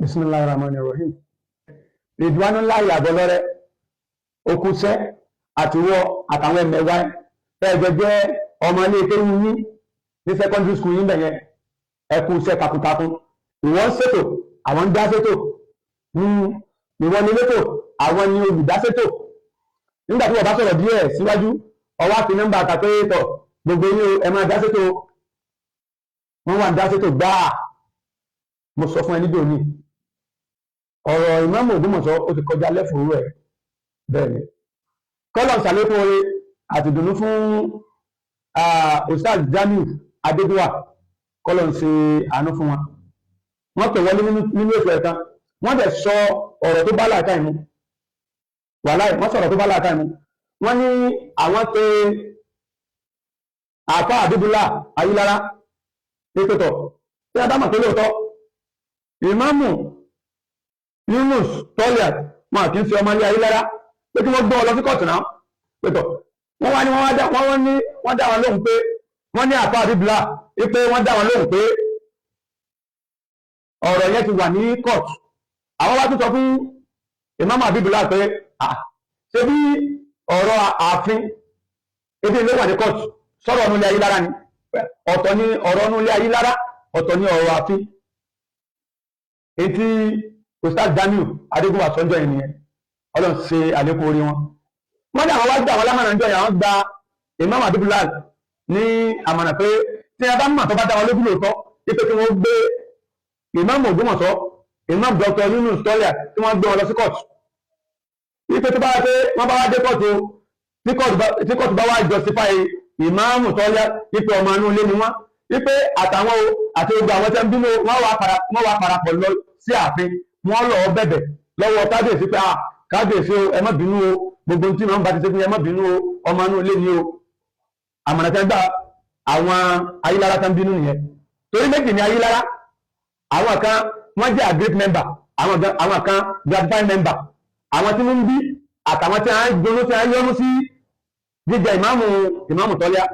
Bismillahir Rahmanir Rahim. Ridwanullahi Àbọ̀lọ́rẹ́ okùnṣẹ́ àtiwọ́ àtàwọn ẹ̀mẹ̀wá ẹ̀ẹ́dẹ̀ jẹ́ ọmọ ilé kéwú yín ní secondary school yín bẹ̀yẹn, ẹkùnṣẹ́ takuntakun. Ìwọ ń ṣètò, àwọn ń dá ṣètò. Ìwọ ni létò, àwọn ni olùdáṣètò. Nígbà tí wọ́n bá sọ̀rọ̀ díẹ̀ síwájú, ọwọ́ àfi nọ́mbà àtàpé tọ̀ gbogbo yín o, ẹ máa dá ṣètò. Wọ́n wà ń dá ṣètò gbáà. Mo sọ fún ẹ níjọ́ ní ọ̀rọ̀ ìmáàmù Ògbómọ̀ṣọ́, ó ti kọjá lẹ́fùrú ẹ̀. Bẹ́ẹ̀ ni, kọ́lọ̀ ṣàlékún oore àti ìdùnnú fún Ustaz Jamiu Adégúnwà, kọ́lọ̀ ń ṣe àánú fún wọn. Wọ́n pè wọlé nínú ètò ẹ̀kan, wọ́n dẹ̀ sọ ọ̀rọ̀ tó bá làákàyè mu. Wàláì, wọ́n sọ̀rọ̀ tó bá làákàyè mu. Wọ́n ní àwọn pé àfá àbíbúlà Ayílára ètòtọ̀ tí a bá mọ̀ pé lóòótọ́ ìmáàmù Yunus Toliat wọn kì í fi ọmọ ilé Ayílára, pé kí wọ́n gbọ́ ọ lọ sí kóòtù náà. Pẹ̀tọ̀ wọ́n wá ní wọ́n ní wọ́n dá wọn lóhùn pé wọ́n ní àfá àbíbúlà pé wọ́n dá wọn lóhùn pé ọ̀rọ̀ yẹn ti wà ní kóòtù. Àwọn wá tún sọ fún ìmáàmù àbíbúlà pé ṣé bí ọ̀rọ̀ ààfin ebi ló wà ní kóòtù, sọ̀rọ̀ ọ̀nù ilé Ayílára ni. Ọ̀tọ̀ ni ọ̀rọ̀ ọ̀nù ilé Ayílára, ọ̀tọ̀ ni ọ̀rọ̀ ààfin. Etí Ustaz Jamiu Adégúnwà sọ́njọ́ yìí nìyẹn. Ọlọ́run ṣe àlékún orí wọn. Wọ́n ní àwọn wá gbà wọn lámàrà níjọ́ yẹn. Àwọn gba Imam Abibullah ní àmọ̀nà pé tí a bá mọ̀ tó bá dá wọn lójú lóòótọ́ ipe kí wọ́n gbé Imam Ògbómọ̀ṣọ́, Imam Dr. Yunus Toliat, tí wọ́n gbé wọn lọ sí kóòtù, ipe tó bá wá pé wọ́n bá wá dé kóòtù, tí kóòtù bá wá justify ìmáàmù Toliat ipe ọmọ inú ilé ni wọ́n, wípé àtàwọn o àti gbogbo àwọn tẹ́ ń bínú, wọ́n wá parapọ̀ lọ sí ààfin, wọ́n lọ bẹ̀bẹ̀ lọ́wọ́ kábíyèsí pé, ah, kábíyèsí o, ẹ má bínú o, gbogbo tí màá bá ti ṣe fún, ẹ má bínú o, ọmọ inú ilé ni o. Àmọ̀nà tẹ́ gbà àwọn Ayílára tẹ́ ń bínú nìyẹn, torí méjì ní Ayílára. Àwọn kan wọ́n jẹ́ aggrieved member, àwọn kan gratified member. Àwọn tí wọ́n ń bí àtàwọn tí wọ́n ń gbóná, tí wọ́n yọ́nú sí jíjẹ ìmáàmù Tọ́líà.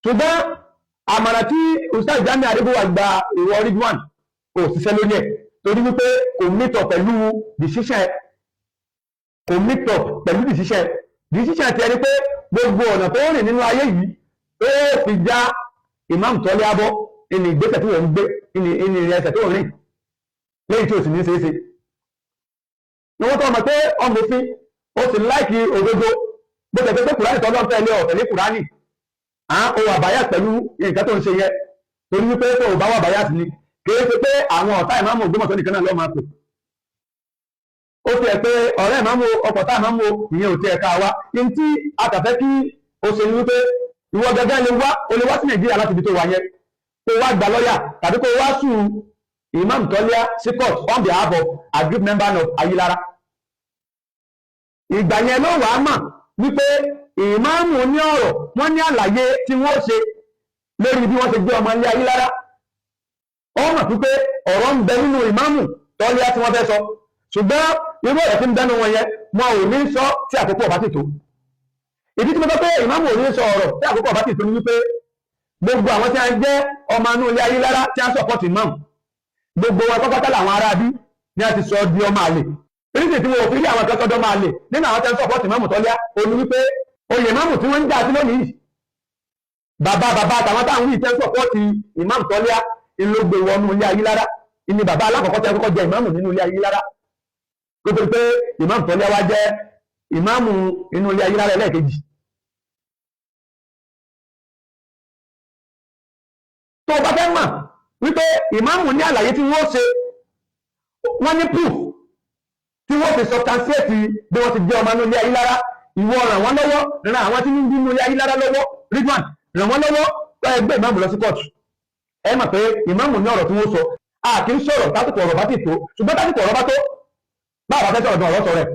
Ṣùgbọ́n àmàrà tí Ustaz Jamiu Adégúnwà gba ìwọ Ridwan kò ṣiṣẹ́ lórí ẹ̀, torí wípé kò meet up pẹ̀lú decision, kò meet up pẹ̀lú decision. Decision ti ẹni pé gbogbo ọ̀nà tó rìn nínú ayé yìí ó fi já ìmáàmù Tọ́líà bọ́ ìní ìgbésẹ̀ tí wọ́n ń gbé ìní ìrìn ẹsẹ̀ tó rìn lẹ́yìn tí ò sì ní ṣeéṣe ni wọ́n tó mọ̀ pé ọmọ òfin ó sì like òdodo. Bó tẹ̀ pé Kùránì tọ́lọ́ fẹ́ lé ọ̀tẹ̀lé Kùránì ó wà báyà pẹ̀lú nǹkan tó ń ṣe yẹ, torí wípé tó ò bá wà báyà sí ni, kìí ṣe pé àwọn ọ̀tá ìmáàmù Ògbómọ̀ṣọ́ nìkan náà ló máa pè. Ó ti ẹ̀ pé ọ̀rẹ́ ìmáàmù, ọkọ̀ tá ìmáàmù, ìyẹn ò tiẹ̀ ká wa. Ní tí a kàfẹ́ kí o ṣe ni wípé ìwọ gẹ́gẹ́ lè wá, o lè wá sí Nàìjíríà láti ibi tó wà yẹn, kó wá gba lọ́yà tàbí kó wá sue Imam Tọ́líà sí court on behalf of aggrieved member of Ayilara. Ìgbà yẹn ló wàá mọ̀ wípé ìmáàmù ní ọ̀rọ̀, wọ́n ní àlàyé tí wọ́n ṣe lórí bí wọ́n ṣe gbé ọmọ ilé Ayílára. Ó mọ̀ wípé ọ̀rọ̀ ń bẹ nínú ìmáàmù Tọ́líà tí wọ́n fẹ́ sọ, ṣùgbọ́n irú ọ̀rọ̀ tí ń bẹ́nu wọn yẹn, wọn ò ní sọ tí àkókò ọ̀bá ti tó. Ìdí tí mo sọ pé ìmáàmù ò ní sọ ọ̀rọ̀ tí àkókò ọ̀bá ti tó ni wípé gbogbo àwọn tí a ń jẹ́ ọmọ inú ilé Ayílára tí a ń support ìmáàmù, gbogbo wọn pápátá làwọn ará bí ní a ti sọ di ọmọ àlè. Oríṣi tí wọn ò fi rí àwọn akẹ́kọ̀ọ́ máa lè nínú àwọn tẹ́ ń support ìmáàmù Tọ́líà ó ní wípé oyè ìmáàmù tí wọ́n ń jà sí lónìí, bàbá bàbá àtàwọn táwọn yìí tẹ́ ń support ìmáàmù Tọ́líà ìlógbè wọnú ilé Ayílára. Ìní bàbá alákọ̀ọ́kọ́ tí a kọ́kọ́ jẹ ìmáàmù nínú ilé Ayílára, kó tó pé ìmáàmù Tọ́líà wá jẹ́ ìmáàmù inú ilé Ayílára ẹlẹ́ẹ̀kejì. Tó o bá fẹ́ mọ̀ wípé ìmáàmù ní àlàyé tí wọ́n ṣe, wọ́n ní proof tí wọ́n fi substantiate bí wọ́n ti jẹ́ ọmọ inú ilé Ayílára, ìwọ ràn wọ́n lọ́wọ́, ràn àwọn tí ń bínú ilé Ayílára lọ́wọ́. Ridwan, ràn wọ́n lọ́wọ́, ẹgbẹ́ ìmáàmù lọ sí kóòtù. Ẹ mọ̀ pé ìmáàmù ní ọ̀rọ̀ tí wọ́n sọ. A kì í sọ̀rọ̀ tásìkò ọ̀rọ̀ bá ti tó, ṣùgbọ́n tásìkò ọ̀rọ̀ bá tó, bá àbá fẹ́ sọ̀rọ̀ gan, ọ̀rọ̀ sọ rẹ̀.